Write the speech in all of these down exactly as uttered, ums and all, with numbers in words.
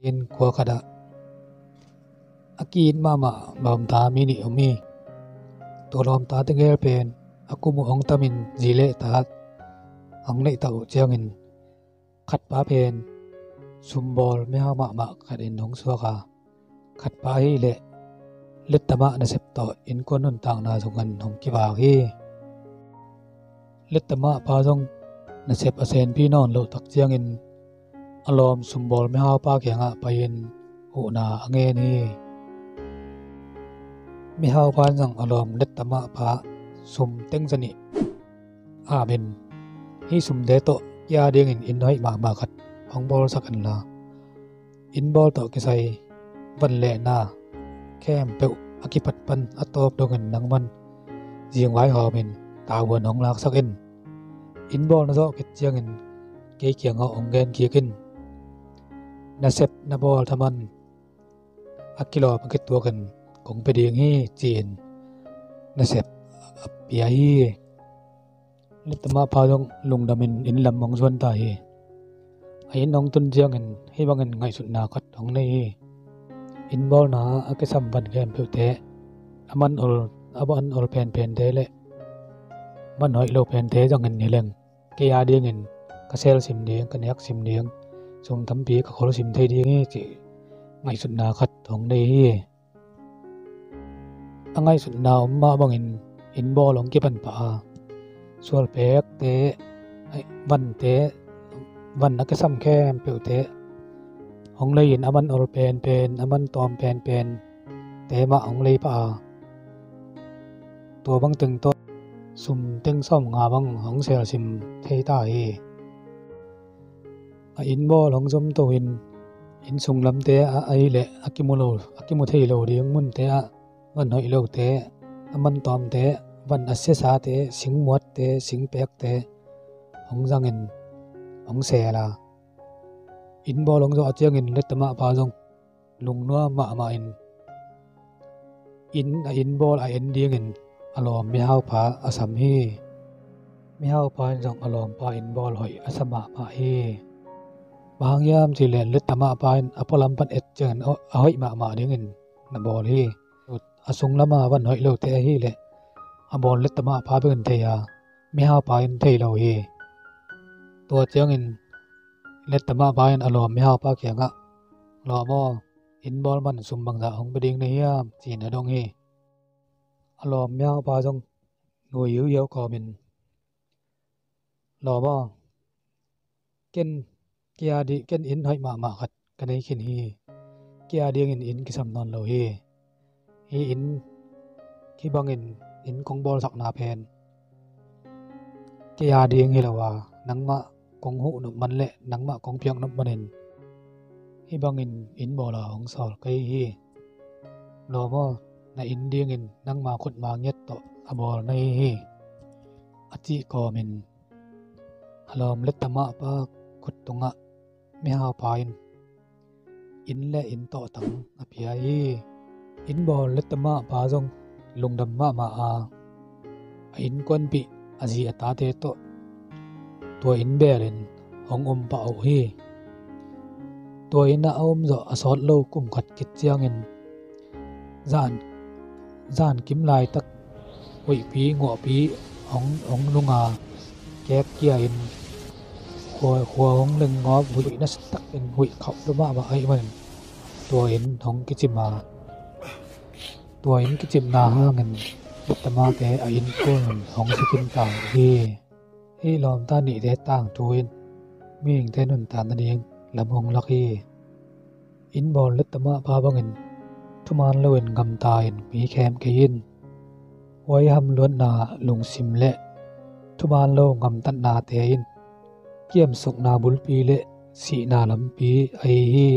in khua khatah a ki-it mahmah lawmta mi nih om hi. Tua lawmta tegel pen a kum uh hong tamin zi le ta hong neih ta uh ciangin khatpa pen sumbawl mihau mahmah khatin hong suak a, khatpa ahih leh lettamah nasep tawh innkuan nuntakna zongin hong kivak hi. Lettamah pa zong nasep a senpi nawn loh tak ciangin a lawm sumbawl mihaupa kiangah pai-in huhna a ngen hi. Mihaupa in zong a lawm lettamah pa sum teng zanih amin, hih sumte tawh kia dingin inn hoih mahmah khat hong bawlsak inla, inn bawl tawh kisai van le na khempeuh a kipat pan a tawp dongin nangman zingvai hawmin tavuan hong laksak in. Inn bawl na zawh khit ciangin kei kiangah hong gen kik in. Nasep na bawl thaman a kilawm a kituakin kong pia ding hi, ci-in nasep a pia hi. Lettamah pa zong lungdamin inn lam hong zuan ta hi. A inn hong tun ciangin hih bangin ngaihsutna khat hong nei hi. Inn bawlna a kisam van khempeuhte, a man ol, a man ol penpente le van hoih lo pente zangin hi leng kei a dingin ka sel sim ding, ka nek sim ding, sum tampi ka khol sim thei ding hi, cih ngaihsutna khat hong nei hi. A ngaihsutna om mah bangin inn bawl hong kipan pah a, sualpekte, vante, van a kisam khempeuhte hong lei-in a man ol penpen, a man tawm penpen te mah hong lei pah a, tua bangteng tawh sum teng sawmnga bang hong sel sim thei ta hi. A inn bawl hong zom to in, inn sunglamte ah ahih leh a kimu lo, a kimu thei lo ding munte ah van hoih lote, a man tawmte, van a siasate, singmuatte, singpekte hong zangin hong sel a, inn bawl hong zawh a ciangin lettamah pa zong lungnuam mahmah in inn, a inn bawl a en dingin a lawm mihaupa a sam hi. Mihaupa in zong a lawmpa inn bawl hoih a sa mahmah hi. Bang hang hiam cih leh lettamah pa in a pualam pan et ciangin a hoih mahmah dingin na bawl hi. A sunglama van hoih lote ahih leh a bawl lettamah pa bek in thei a, mihaupa in thei lo hi. Tua ciangin lettamah pa in a lawm mihaupa kiangah, "Lawm aw, inn bawl man sum bangzah hong pia ding na hiam?" ci-in a dong hi. A lawm mihaupa zong nui hiuhiau kawmin, "Lawm aw, ken kia di, ken inn hoih mahmah khat ka nei khin hi. Kia dingin inn kisam nawn lo hi. Hih inn, hih bangin inn kong bawlsakna pen kia ding hi lo a, nangmah kong huh nop man le nangmah kong piak nop manin hih bangin inn bawl a hong sawl ka hi hi. Lawm aw, na inn dingin nangma khutma ngiat tawh a bawl na hi hi," a cih kawmin a lawm lettamah pa khut tungah mihaupa in inn le inn tawhtang a pia hi. Inn bawl lettamah pa zong lungdam mahmah a, a innkuanpih a zi a tate tawh tua inn belin hong om pah uh hi. Tua inn ah a om zawh a sawt lo kum khat khit ciangin zan, zan kim laitak huihpi nguahpi hong, hong nung a, kep kia-in khua, khua hong leng ngawp, huih nasa takin huih khauh lua mahmah ahih manin tua inn hong kicim a, tua inn kicimna hangin lettamahte a innkuan hong si khin ta uh hi. Hih lawmta nihte tangthu in mihingte nuntak nading lam hong lak hi. Inn bawl lettamah pa bangin thuman loin gamta-in mi khem kei in. Huaiham luatna lungsim le thuman lo gamtatnate in kiamsukna bulpi le sihna lampi ahi hi.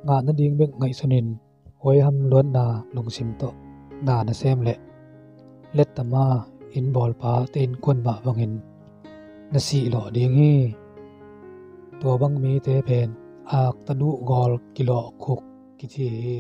Ngah nading bek ngaihsunin huaiham luatna lungsim tawh na nasem leh lettama inn bawlpate innkuan mah bangin na sihlawh ding hi. Tua bang mite pen akta duh gawl kilawh khuk kici hi.